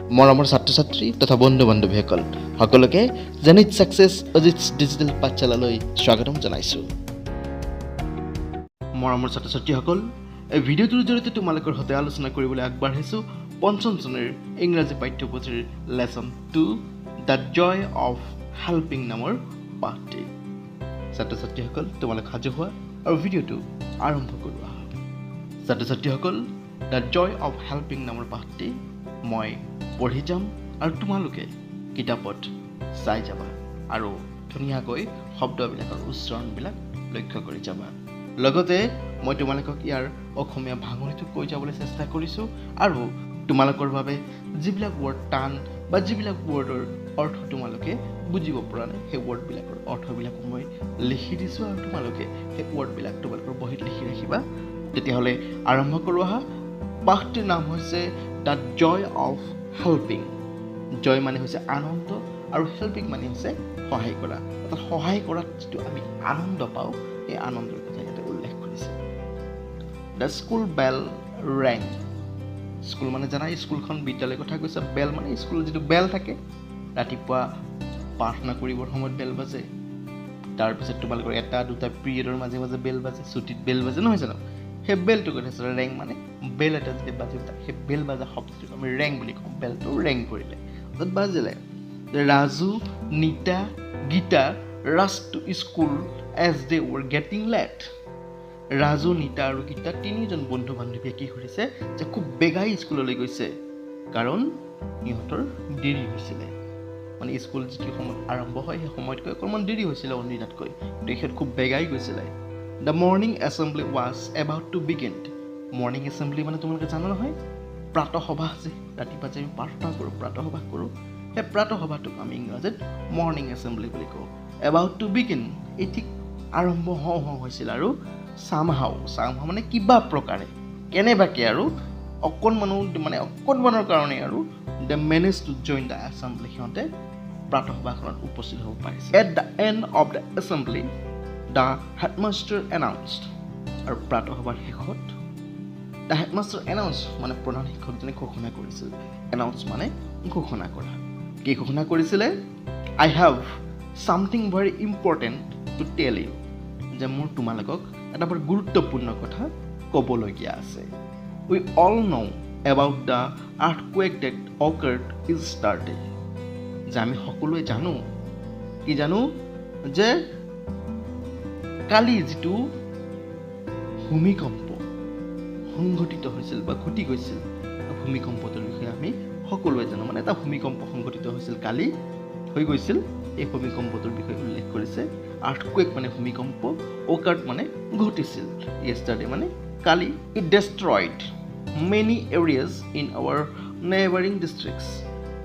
মৰমৰ ছাত্ৰ ছাত্ৰী তথা বন্ধু বান্ধৱীসকল, সকলোকে জেনিট ছাকচেছ অজিত ডিজিটেল পাঠশালালৈ স্বাগতম জনাইছোঁ। মৰমৰ ছাত্ৰ ছাত্ৰীসকল, এই ভিডিঅ'টোৰ জৰিয়তে তোমালোকৰ সৈতে আলোচনা কৰিবলৈ আগবাঢ়িছোঁ পঞ্চম শ্ৰেণীৰ ইংৰাজী পাঠ্যপুথিৰ Lesson 2, The Joy of Helping নামৰ পাঠটি। ছাত্ৰ ছাত্ৰীসকল, তোমালোক সাজু হোৱা আৰু ভিডিঅ'টো আৰম্ভ কৰোঁ আহা। ছাত্ৰ ছাত্ৰীসকল, the joy of helping নামৰ পাঠটি মই পঢ়ি যাম আৰু তোমালোকে কিতাপত চাই যাবা আৰু ধুনীয়াকৈ শব্দবিলাকৰ উচ্চাৰণবিলাক লক্ষ্য কৰি যাবা। লগতে মই তোমালোকক ইয়াৰ অসমীয়া ভাঙনিটো কৈ যাবলৈ চেষ্টা কৰিছোঁ আৰু তোমালোকৰ বাবে যিবিলাক ৱৰ্ড টান বা যিবিলাক ৱৰ্ডৰ অৰ্থ তোমালোকে বুজিব পৰা নাই, সেই ৱৰ্ডবিলাকৰ অৰ্থবিলাকো মই লিখি দিছোঁ আৰু তোমালোকে সেই ৱৰ্ডবিলাক তোমালোকৰ বহীত লিখি ৰাখিবা। তেতিয়াহ'লে আৰম্ভ কৰোঁ আহা। পাঠটিৰ নাম হৈছে the joy of helping. জয় মানে হৈছে আনন্দ আৰু হেল্পিং মানে হৈছে সহায় কৰা। অৰ্থাৎ সহায় কৰাত যিটো আমি আনন্দ পাওঁ, সেই আনন্দৰ কথা ইয়াতে উল্লেখ কৰিছে। The school bell rang. School মানে জানা, স্কুলখন, বিদ্যালয়ৰ কথা কৈছে। বেল মানে স্কুলৰ যিটো বেল থাকে, ৰাতিপুৱা প্ৰাৰ্থনা কৰিবৰ সময়ত বেল বাজে, তাৰপিছত তোমালোকৰ এটা দুটা পিৰিয়ডৰ মাজে মাজে বেল বাজে, ছুটীত বেল বাজে, নহয় জানো? সেই বেলটো কথা আছে। ৰেং মানে বেল এটা যেতিয়া বাজে, সেই বেল বাজা শব্দটোক আমি ৰেং বুলি কওঁ। বেলটো ৰেং কৰিলে, অৰ্থাৎ বাজিলে। Raju, Nita, Gita rushed to school as they were getting late. Raju, Nita আৰু গীতা তিনিজন বন্ধু বান্ধৱীয়ে কি কৰিছে যে খুব বেগাই স্কুললৈ গৈছে, কাৰণ সিহঁতৰ দেৰি হৈছিলে। মানে স্কুল যিটো সময়ত আৰম্ভ হয়, সেই সময়তকৈ অকণমান দেৰি হৈছিলে অন্যদিনাতকৈ, গতিকে সিহঁত খুব বেগাই গৈছিলে। The morning assembly was about to begin. Morning assembly মানে তোমালোকে জানা নহয়, প্ৰাতঃসভা যে ৰাতিপুৱা যে আমি প্ৰাৰ্থনা কৰোঁ, প্ৰাতঃসভা কৰোঁ, সেই প্ৰাতঃসভাটোক আমি ইংৰাজীত মৰ্ণিং এছেম্বলি বুলি কওঁ। এবাউট টু বিগিন, এই ঠিক আৰম্ভ হওঁ হওঁ হৈছিল আৰু চামহাও, চামহাও মানে কিবা প্ৰকাৰে, কেনেবাকৈ আৰু অকণমানো, মানে অকণমানৰ কাৰণে আৰু they managed to join the assembly. সিহঁতে প্ৰাতঃসভাখনত উপস্থিত হ'ব পাৰিছে। At the end of the assembly, the headmaster announced. আৰু প্ৰাতঃসভাৰ শেষত the headmaster announce মানে প্ৰধান শিক্ষকজনে ঘোষণা কৰিছিল। এনাউন্স মানে ঘোষণা কৰা। কি ঘোষণা কৰিছিলে? "I have something very important to tell you." যে মোৰ তোমালোকক এটা বৰ গুৰুত্বপূৰ্ণ কথা ক'বলগীয়া আছে। "We all know about the earthquake that occurred yesterday." যে আমি সকলোৱে জানো, কি জানো যে কালি যিটো ভূমিকম্প সংঘটিত হৈছিল বা ঘটি গৈছিল, ভূমিকম্পটোৰ বিষয়ে আমি সকলোৱে জানো। মানে এটা ভূমিকম্প সংঘটিত হৈছিল, কালি হৈ গৈছিল। এই ভূমিকম্পটোৰ বিষয়ে উল্লেখ কৰিছে। আৰ্থকুৱেক মানে ভূমিকম্প, অকাৰ্ড মানে ঘটিছিল, য়েষ্টাৰডে মানে কালি। "It destroyed many areas in our neighbouring districts."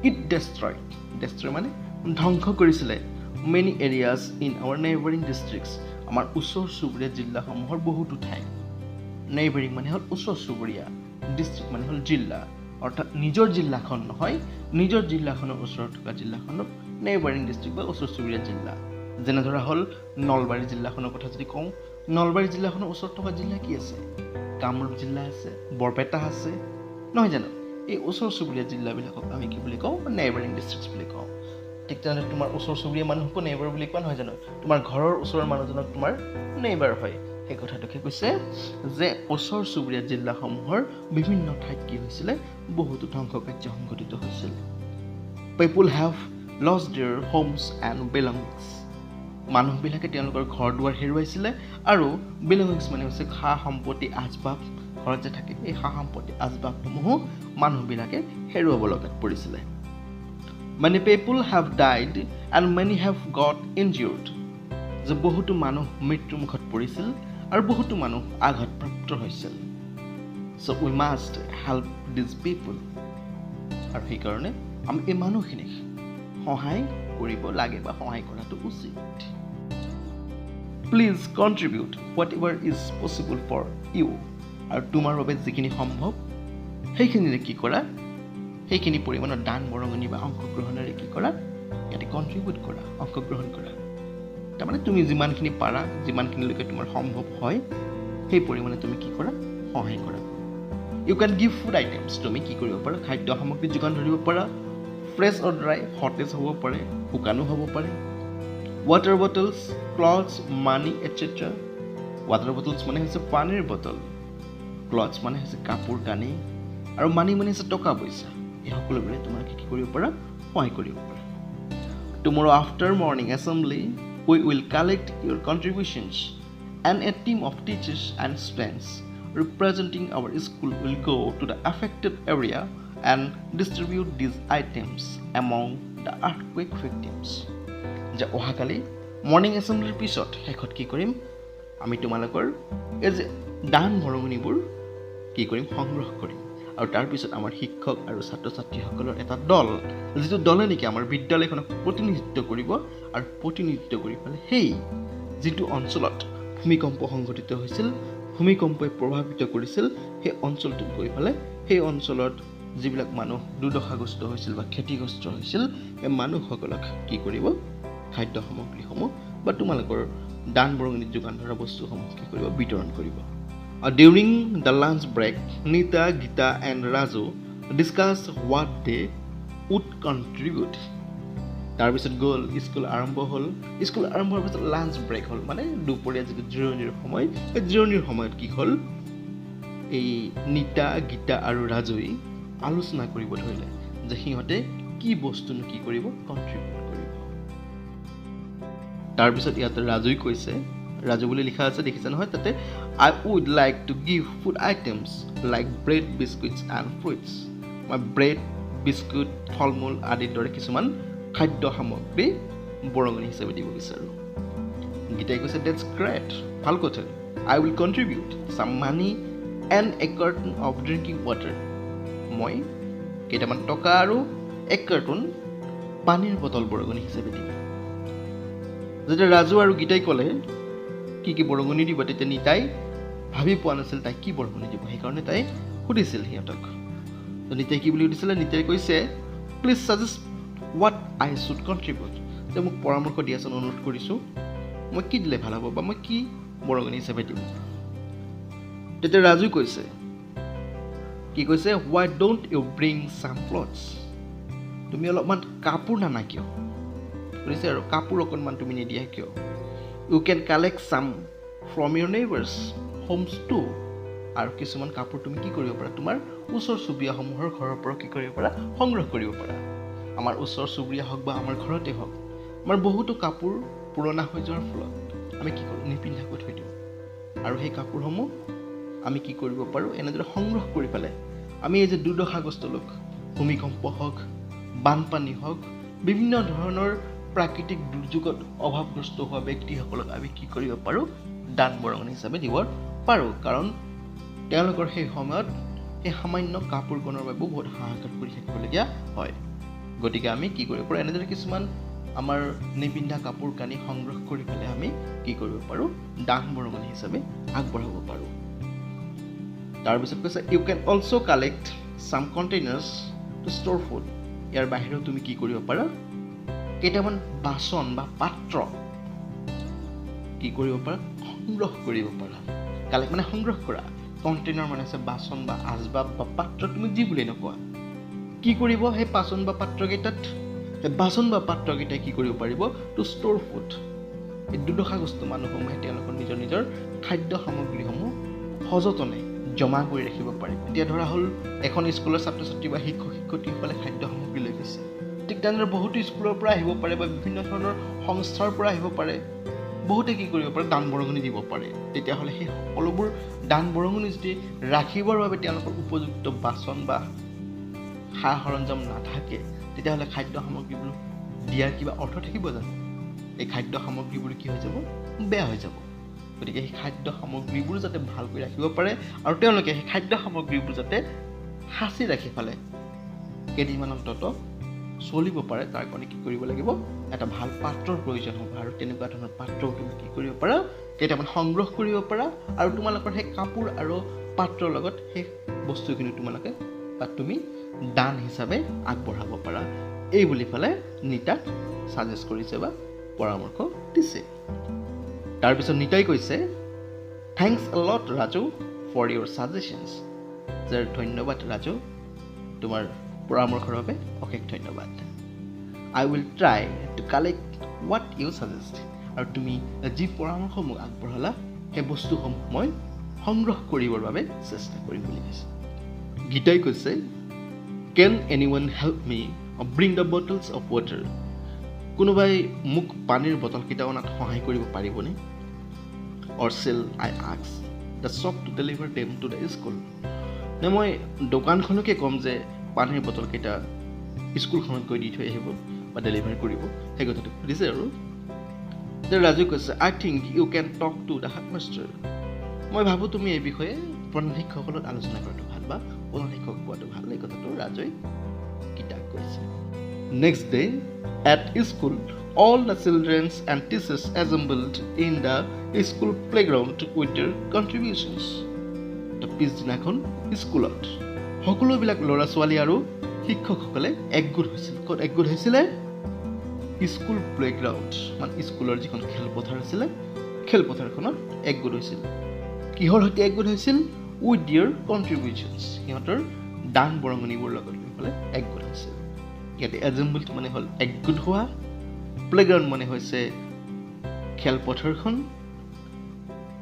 It destroyed, destroy মানে ধ্বংস কৰিছিলে, many areas in our neighbouring districts, আমাৰ ওচৰ চুবুৰীয়া জিলাসমূহৰ বহুতো ঠাই। নেইবাৰিং মানে হ'ল ওচৰ চুবুৰীয়া, ডিষ্ট্ৰিক্ট মানে হ'ল জিলা। অৰ্থাৎ নিজৰ জিলাখন নহয়, নিজৰ জিলাখনৰ ওচৰত থকা জিলাখনক নেইবাৰিং ডিষ্ট্ৰিক্ট বা ওচৰ চুবুৰীয়া জিলা। যেনে ধৰা হ'ল নলবাৰী জিলাখনৰ কথা যদি কওঁ, নলবাৰী জিলাখনৰ ওচৰত থকা জিলা কি আছে? কামৰূপ জিলা আছে, বৰপেটা আছে, নহয় জানো? এই ওচৰ চুবুৰীয়া জিলাবিলাকক আমি কি বুলি কওঁ? নেইবাৰিং ডিষ্ট্ৰিক্ট বুলি কওঁ। ঠিক তেনেদৰে তোমাৰ ওচৰ চুবুৰীয়া মানুহকো নেইবাৰ বুলি কোৱা নহয় জানো? তোমাৰ ঘৰৰ ওচৰৰ মানুহজনক তোমাৰ নেইবাৰ হয়। সেই কথাটোকে কৈছে যে ওচৰ চুবুৰীয়া জিলাসমূহৰ বিভিন্ন ঠাইত কি হৈছিলে? বহুতো ধ্বংস কাৰ্য সংঘটিত হৈছিল। "People have lost their homes and belongings." মানুহবিলাকে তেওঁলোকৰ ঘৰ দুৱাৰ হেৰুৱাইছিলে আৰু বিলঙিংছ মানে হৈছে সা সম্পত্তি, আচবাব, ঘৰত যে থাকে, এই সা সম্পত্তি, আচবাবসমূহো মানুহবিলাকে হেৰুৱাব লগাত পৰিছিলে। "Many people have died and many have got injured." যে বহুতো মানুহ মৃত্যুমুখত পৰিছিল আৰু বহুতো মানুহ আঘাতপ্ৰাপ্ত হৈছিল। "So we must help these people." আৰু সেইকাৰণে আমি এই মানুহখিনিক সহায় কৰিব লাগে বা সহায় কৰাটো উচিত। "Please contribute whatever is possible for you." আৰু তোমাৰ বাবে যিখিনি সম্ভৱ, সেইখিনিৰে কি কৰা? সেইখিনি পৰিমাণৰ দান বৰঙণি বা অংশগ্ৰহণেৰে কি কৰা? ইয়াতে কণ্ট্ৰিবিউট কৰা, অংশগ্ৰহণ কৰা। তাৰমানে তুমি যিমানখিনি পাৰা, যিমানখিনিলৈকে তোমাৰ সম্ভৱ হয়, সেই পৰিমাণে তুমি কি কৰা? সহায় কৰা। You can give food items, তুমি কি কৰিব পাৰা, খাদ্য সামগ্ৰী যোগান ধৰিব পাৰা। ফ্ৰেছ অৰ ড্ৰাই, সতেজ হ'ব পাৰে, শুকানো হ'ব পাৰে। Water bottles, clothes, money etcetera. Water bottles মানে হৈছে পানীৰ বটল, ক্লথছ মানে হৈছে কাপোৰ কানি, আৰু মানি মানে হৈছে টকা পইচা। এই সকলোবোৰে তোমালোকে কি কৰিব পাৰা, সহায় কৰিব পাৰা। Tomorrow after morning assembly we will collect your contributions and a team of teachers and students representing our school will go to the affected area and distribute these items among the earthquake victims. যে অহাকালি morning এছেম্বলিৰ পিছত শেষত কি কৰিম আমি, তোমালোকৰ এই যে দান বৰঙণিবোৰ কি কৰিম, সংগ্ৰহ কৰিম। আৰু তাৰপিছত আমাৰ শিক্ষক আৰু ছাত্ৰ ছাত্ৰীসকলৰ এটা দল, যিটো দলে নেকি আমাৰ বিদ্যালয়খনক প্ৰতিনিধিত্ব কৰিব, আৰু প্ৰতিনিধিত্ব কৰি পেলাই সেই যিটো অঞ্চলত ভূমিকম্প সংঘটিত হৈছিল, ভূমিকম্পই প্ৰভাৱিত কৰিছিল, সেই অঞ্চলটোত গৈ পেলাই সেই অঞ্চলত যিবিলাক মানুহ দুৰ্দশাগ্ৰস্ত হৈছিল বা ক্ষতিগ্ৰস্ত হৈছিল, সেই মানুহসকলক কি কৰিব, খাদ্য সামগ্ৰীসমূহ বা তোমালোকৰ দান বৰঙণি যোগান ধৰা বস্তুসমূহ কি কৰিব, বিতৰণ কৰিব। During the lunch break Nita, Gita and Raju discuss what they would contribute. তাৰপিছত গ'ল, স্কুল আৰম্ভ হ'ল। স্কুল আৰম্ভ হোৱাৰ পিছত লাঞ্চ ব্ৰেক হ'ল, মানে দুপৰীয়া যিটো জিৰণিৰ সময়, সেই জিৰণিৰ সময়ত কি হ'ল, এই নীতা, গীতা আৰু ৰাজুই আলোচনা কৰিব ধৰিলে যে সিহঁতে কি বস্তুনো কি কৰিব, কণ্ট্ৰিবিউট কৰিব। তাৰপিছত ইয়াত ৰাজুই কৈছে, ৰাজু বুলি লিখা আছে দেখিছে নহয় তাতে, I would like to give food items like bread, biscuits and fruits. মই ব্ৰেড, বিস্কুট, ফল মূল আদিৰ দৰে কিছুমান খাদ্য সামগ্ৰী বৰঙণি হিচাপে দিব বিচাৰোঁ। গীতাই কৈছে, that's great, ভাল কথা। I will contribute some money and a carton of drinking water. মই কেইটামান টকা আৰু এক কাৰ্টন পানীৰ বটল বৰঙণি হিচাপে দিম। যেতিয়া ৰাজু আৰু গীতাই ক'লে কি কি বৰঙণি দিব, তেতিয়া নীতাই ভাবি পোৱা নাছিল তাই কি বৰঙণি দিব, সেইকাৰণে তাই সুধিছিল সিহঁতক। নীতাই কি বুলি সুধিছিলে, নীতাই কৈছে, please suggest what I should contribute. যে মোক পৰামৰ্শ দিয়াচোন, অনুৰোধ কৰিছোঁ, মই কি দিলে ভাল হ'ব বা মই কি বৰঙণি হিচাপে দিম। তেতিয়া ৰাজুই কৈছে, কি কৈছে, why don't you bring some clothes, তুমি অলপমান কাপোৰ নানা কিয়, সুধিছে আৰু কাপোৰ অকণমান তুমি নিদিয়া কিয়। You can collect some from your neighbours homes too. আৰু কিছুমান কাপোৰ তুমি কি কৰিব পাৰা, তোমাৰ ওচৰ চুবুৰীয়াসমূহৰ ঘৰৰ পৰা কি কৰিব পাৰা, সংগ্ৰহ কৰিব পাৰা। আমাৰ ওচৰ চুবুৰীয়া হওক বা আমাৰ ঘৰতে হওক, আমাৰ বহুতো কাপোৰ পুৰণা হৈ যোৱাৰ ফলত আমি কি কৰোঁ, নিপিন্ধাকৈ থৈ দিওঁ। আৰু সেই কাপোৰসমূহ আমি কি কৰিব পাৰোঁ, এনেদৰে সংগ্ৰহ কৰি পেলাই আমি এই যে দুৰ্দশাগ্ৰস্ত লোক, ভূমিকম্প হওক, বানপানী হওক, বিভিন্ন ধৰণৰ প্ৰাকৃতিক দুৰ্যোগত অভাৱগ্ৰস্ত হোৱা ব্যক্তিসকলক আমি কি কৰিব পাৰোঁ, দান বৰঙণি হিচাপে দিব পাৰোঁ। কাৰণ তেওঁলোকৰ সেই সময়ত সেই সামান্য কাপোৰকণৰ বাবেও বহুত হাহাকাৰ কৰি থাকিবলগীয়া হয়। গতিকে আমি কি কৰিব পাৰোঁ, এনেদৰে কিছুমান আমাৰ নিপিন্ধা কাপোৰ কানি সংগ্ৰহ কৰি পেলাই আমি কি কৰিব পাৰোঁ, দান বৰঙণি হিচাপে আগবঢ়াব পাৰোঁ। তাৰপিছত কৈছে, you can also collect some containers to store food. ইয়াৰ বাহিৰেও তুমি কি কৰিব পাৰা, কেইটামান বাচন বা পাত্ৰ কি কৰিব পাৰা, সংগ্ৰহ কৰিব পাৰা। কালেক্ট মানে সংগ্ৰহ কৰা, কণ্টেইনাৰ মানে হৈছে বাচন বা আচবাব বা পাত্ৰ, তুমি যি বুলি নকোৱা। কি কৰিব সেই বাচন বা পাত্ৰকেইটাত, সেই বাচন বা পাত্ৰকেইটাই কি কৰিব পাৰিব, টু ষ্ট'ৰ ফুড। এই দুৰ্দশাগ্ৰস্ত মানুহসমূহে তেওঁলোকৰ নিজৰ নিজৰ খাদ্য সামগ্ৰীসমূহ সযতনে জমা কৰি ৰাখিব পাৰে। এতিয়া ধৰা হ'ল এখন স্কুলৰ ছাত্ৰ ছাত্ৰী বা শিক্ষক শিক্ষয়িত্ৰীসকলে খাদ্য সামগ্ৰী লৈ গৈছে, ঠিক তেনেদৰে বহুতো স্কুলৰ পৰা আহিব পাৰে বা বিভিন্ন ধৰণৰ সংস্থাৰ পৰা আহিব পাৰে, বহুতে কি কৰিব পাৰে, দান বৰঙণি দিব পাৰে। তেতিয়াহ'লে সেই সকলোবোৰ দান বৰঙণি যদি ৰাখিবৰ বাবে তেওঁলোকৰ উপযুক্ত বাচন বা সা সৰঞ্জাম নাথাকে, তেতিয়াহ'লে খাদ্য সামগ্ৰীবোৰ দিয়াৰ কিবা অৰ্থ থাকিব জানো? এই খাদ্য সামগ্ৰীবোৰ কি হৈ যাব, বেয়া হৈ যাব। গতিকে সেই খাদ্য সামগ্ৰীবোৰ যাতে ভালকৈ ৰাখিব পাৰে আৰু তেওঁলোকে সেই খাদ্য সামগ্ৰীবোৰ যাতে সাঁচি ৰাখি পেলাই কেইদিনমান অন্ততঃ চলিব পাৰে, তাৰ কাৰণে কি কৰিব লাগিব, এটা ভাল পাত্ৰৰ প্ৰয়োজন হ'ব। আৰু তেনেকুৱা ধৰণৰ পাত্ৰও তুমি কি কৰিব পাৰা, কেইটামান সংগ্ৰহ কৰিব পাৰা আৰু তোমালোকৰ সেই কাপোৰ আৰু পাত্ৰৰ লগত সেই বস্তুখিনি তোমালোকে বা তুমি দান হিচাপে আগবঢ়াব পাৰা। এই বুলি পেলাই নীতাক ছাজেষ্ট কৰিছে বা পৰামৰ্শ দিছে। তাৰপিছত নীতাই কৈছে, thanks a lot Raju for your suggestions. যে ধন্যবাদ ৰাজু, তোমাৰ পৰামৰ্শৰ বাবে অশেষ ধন্যবাদ। I will try to collect what you suggest. আৰু তুমি যি পৰামৰ্শ মোক আগবঢ়ালা সেই বস্তুসমূহ মই সংগ্ৰহ কৰিবৰ বাবে চেষ্টা কৰিম বুলি কৈছে। গীতাই কৈছে, can anyone help me bring the bottles of water? কোনোবাই মোক পানীৰ বটলকেইটা অনাত সহায় কৰিব পাৰিবনে? Or shall I ask the shop to deliver them to the school? নে মই দোকানখনকে ক'ম যে পানীৰ বটলকেইটা স্কুলখনত গৈ দি থৈ আহিব বা ডেলিভাৰ কৰিব, সেই কথাটো সুধিছে। আৰু ৰাজু কৈছে, I think you can talk to the headmaster. মই ভাবোঁ তুমি এই বিষয়ে প্ৰধান শিক্ষকসকলত আলোচনা কৰাটো ভাল বা প্ৰধান শিক্ষক কোৱাটো ভাল। এই কথাটো ৰাজুৱে গীতাক কৈছে। Next day at school all the childrens and teachers assembled in the school playground with their contributions. পিছদিনাখন স্কুলত সকলোবিলাক ল'ৰা ছোৱালী আৰু শিক্ষকসকলে একগোট হৈছিল। ক'ত একগোট হৈছিলে? স্কুল প্লেগ্ৰাউণ্ড, মানে স্কুলৰ যিখন খেলপথাৰ আছিলে খেলপথাৰখনত একগোট হৈছিল। কিহৰ সৈতে একগোট হৈছিল? উইথ there কণ্ট্ৰিবিউশ্যনছ, সিহঁতৰ দান বৰঙণিবোৰ লগত লৈ পেলাই একগোট হৈছিল। ইয়াতে এজেম্বলড মানে হ'ল একগোট হোৱা, প্লেগ্ৰাউণ্ড মানে হৈছে খেলপথাৰখন,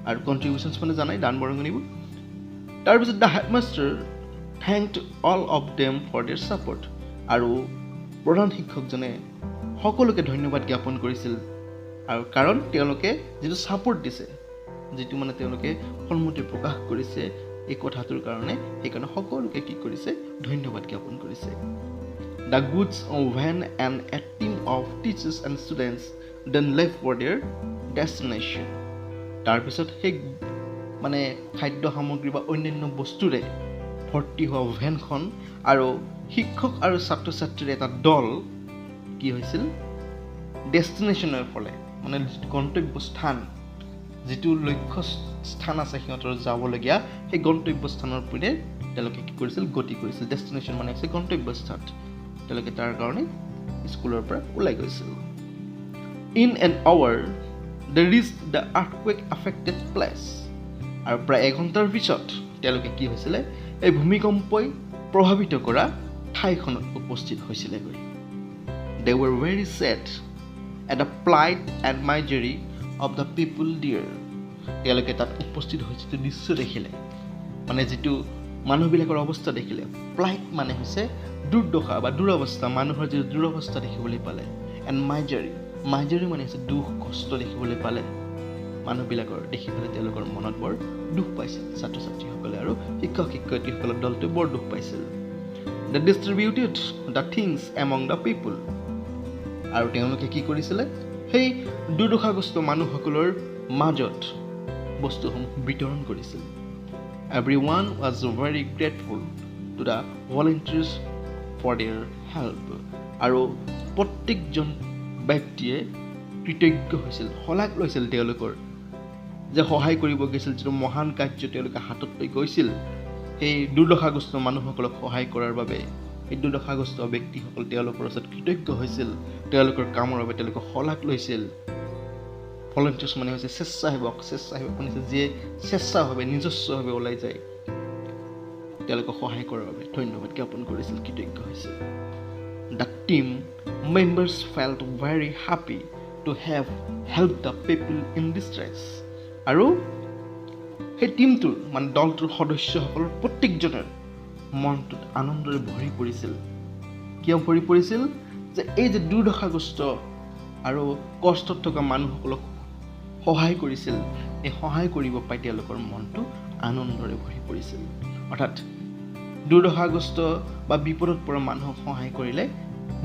আৰু কণ্ট্ৰিবিউশ্যনছ মানে জানাই দান বৰঙণিবোৰ। তাৰপিছত the headmaster thanked all of them for their support. আৰু প্ৰধান শিক্ষকজনে সকলোকে ধন্যবাদ জ্ঞাপন কৰিছিল, আৰু কাৰণ তেওঁলোকে যিটো ছাপৰ্ট দিছে, যিটো মানে তেওঁলোকে সন্মতি প্ৰকাশ কৰিছে এই কথাটোৰ কাৰণে, সেইকাৰণে সকলোকে কি কৰিছে, ধন্যবাদ জ্ঞাপন কৰিছে। The goods van and a team of teachers and students then left for their destination. তাৰপিছত সেই মানে খাদ্য সামগ্ৰী বা অন্যান্য বস্তুৰে ভৰ্তি হোৱা ভেনখন আৰু শিক্ষক আৰু ছাত্ৰ ছাত্ৰীৰ এটা দল কি হৈছিল, ডেষ্টিনেশ্যনৰ ফালে, মানে গন্তব্য স্থান, যিটো লক্ষ্য স্থান আছে সিহঁতৰ যাবলগীয়া, সেই গন্তব্য স্থানৰ পিনে তেওঁলোকে কি কৰিছিল, গতি কৰিছিল। ডেষ্টিনেশ্যন মানে হৈছে গন্তব্য স্থান। তেওঁলোকে তাৰ কাৰণে স্কুলৰ পৰা ওলাই গৈছিল। In an hour they reach the earthquake affected place. আৰু প্ৰায় এঘণ্টাৰ পিছত তেওঁলোকে কি হৈছিলে, এই ভূমিকম্পই প্ৰভাৱিত কৰা ঠাইখনত উপস্থিত হৈছিলেগৈ। They were very sad at the plight and misery of the people there. তেওঁলোকে তাত উপস্থিত হৈ যিটো দৃশ্য দেখিলে, মানে যিটো মানুহবিলাকৰ অৱস্থা দেখিলে, প্লাইট মানে হৈছে দুৰ্দশা বা দুৰৱস্থা, মানুহৰ যিটো দুৰৱস্থা দেখিবলৈ পালে, এণ্ড মাইজাৰী, মাইজাৰী মানে হৈছে দুখ কষ্ট দেখিবলৈ পালে মানুহবিলাকৰ, দেখি পেলাই তেওঁলোকৰ মনত বৰ দুখ পাইছিল ছাত্ৰ ছাত্ৰীসকলে আৰু শিক্ষক শিক্ষয়িত্ৰীসকলৰ দলটোৱে বৰ দুখ পাইছিল। They distributed the things among the people. আৰু তেওঁলোকে কি কৰিছিলে, সেই দুৰ্দশাগ্ৰস্ত মানুহসকলৰ মাজত বস্তুসমূহ বিতৰণ কৰিছিল। Everyone was very grateful to the volunteers for their help. আৰু প্ৰত্যেকজন ব্যক্তিয়ে কৃতজ্ঞ হৈছিল, শলাগ লৈছিল তেওঁলোকৰ যে সহায় কৰিব গৈছিল, যিটো মহান কাৰ্য তেওঁলোকে হাতত লৈ গৈছিল সেই দুৰ্দশাগ্ৰস্ত মানুহসকলক সহায় কৰাৰ বাবে। এই দুৰ্দশাগ্ৰস্ত ব্যক্তিসকল তেওঁলোকৰ ওচৰত কৃতজ্ঞ হৈছিল, তেওঁলোকৰ কামৰ বাবে তেওঁলোকক শলাগ লৈছিল। ভলেণ্টিয়াৰ্ছ মানে হৈছে স্বেচ্ছাসেৱক। স্বেচ্ছাসেৱক মানে হৈছে যিয়ে স্বেচ্ছাভাৱে নিজস্বভাৱে ওলাই যায় তেওঁলোকক সহায় কৰাৰ বাবে। ধন্যবাদ জ্ঞাপন কৰিছিল, কৃতজ্ঞ হৈছিল। The team members felt very happy to have help the people in distress. আৰু সেই টীমটোৰ মানে দলটোৰ সদস্যসকলৰ প্ৰত্যেকজনৰ মনটোত আনন্দৰে ভৰি পৰিছিল। কিয় ভৰি পৰিছিল? যে এই যে দুৰ্দশাগ্ৰস্ত আৰু কষ্টত থকা মানুহসকলক সহায় কৰিছিল, এই সহায় কৰিব পাই তেওঁলোকৰ মনটো আনন্দৰে ভৰি পৰিছিল। অৰ্থাৎ দুৰ্দশাগ্ৰস্ত বা বিপদত পৰা মানুহক সহায় কৰিলে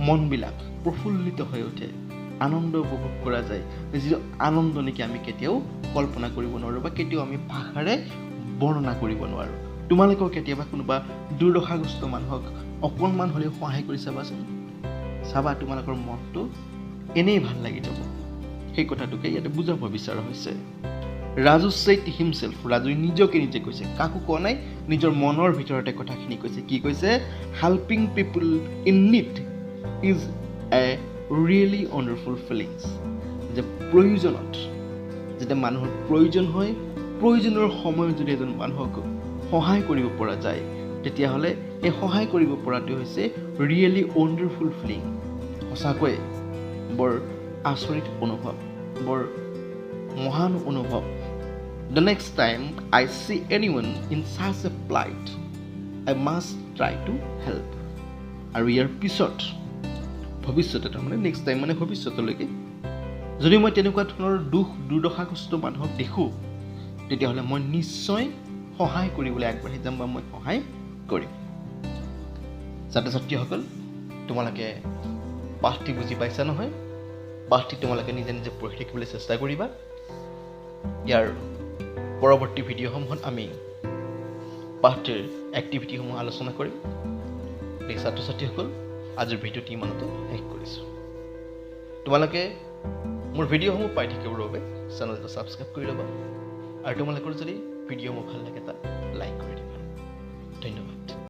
মনবিলাক প্ৰফুল্লিত হৈ উঠে, আনন্দ উপভোগ কৰা যায়, যিটো আনন্দ নেকি আমি কেতিয়াও কল্পনা কৰিব নোৱাৰোঁ বা কেতিয়াও আমি ভাষাৰে বৰ্ণনা কৰিব নোৱাৰোঁ। তোমালোকেও কেতিয়াবা কোনোবা দুৰ্দশাগ্ৰস্ত মানুহক অকণমান হ'লেও সহায় কৰি চাবাচোন, চাবা তোমালোকৰ মনটো এনেই ভাল লাগি যাব। সেই কথাটোকে ইয়াতে বুজাব বিচৰা হৈছে। ৰাজু ছেইড হিমছেল্ফ, ৰাজুৱে নিজকে নিজে কৈছে, কাকো কোৱা নাই, নিজৰ মনৰ ভিতৰতে কথাখিনি কৈছে। কি কৈছে? Helping people in need is a really wonderful feelings. যে প্ৰয়োজনত, যেতিয়া মানুহৰ প্ৰয়োজন হয়, প্ৰয়োজনৰ সময়ত যদি এজন মানুহক সহায় কৰিব পৰা যায়, তেতিয়াহ'লে এই সহায় কৰিব পৰাটো হৈছে ৰিয়েলি ৱণ্ডাৰফুল ফিলিং, সঁচাকৈয়ে বৰ আচৰিত অনুভৱ, বৰ মহান অনুভৱ। The next time I see anyone in such a plight, I must try to help. আৰু ইয়াৰ পিছত ভৱিষ্যতে, তাৰমানে নেক্সট টাইম মানে ভৱিষ্যতলৈকে যদি মই তেনেকুৱা ধৰণৰ দুখ দুৰ্দশাগ্ৰস্ত মানুহক দেখোঁ, তেতিয়াহ'লে মই নিশ্চয় সহায় কৰিবলৈ আগবাঢ়ি যাম বা মই সহায় কৰিম। ছাত্ৰ ছাত্ৰীসকল, তোমালোকে পাঠটি বুজি পাইছা নহয়? পাঠটি তোমালোকে নিজে নিজে পঢ়ি থাকিবলৈ চেষ্টা কৰিবা। ইয়াৰ পৰৱৰ্তী ভিডিঅ'সমূহত আমি পাঠটিৰ এক্টিভিটিসমূহ আলোচনা কৰিম। এই ছাত্ৰ ছাত্ৰীসকল, আজিৰ ভিডিঅ'টি ইমানতে শেষ কৰিছোঁ। তোমালোকে মোৰ ভিডিঅ'সমূহ পাই থাকিবৰ বাবে চেনেলটো ছাবস্ক্ৰাইব কৰি ল'বা আৰু তোমালোকৰ যদি ভিডিঅ'সমূহ ভাল লাগে তাত লাইক কৰি দিবা। ধন্যবাদ।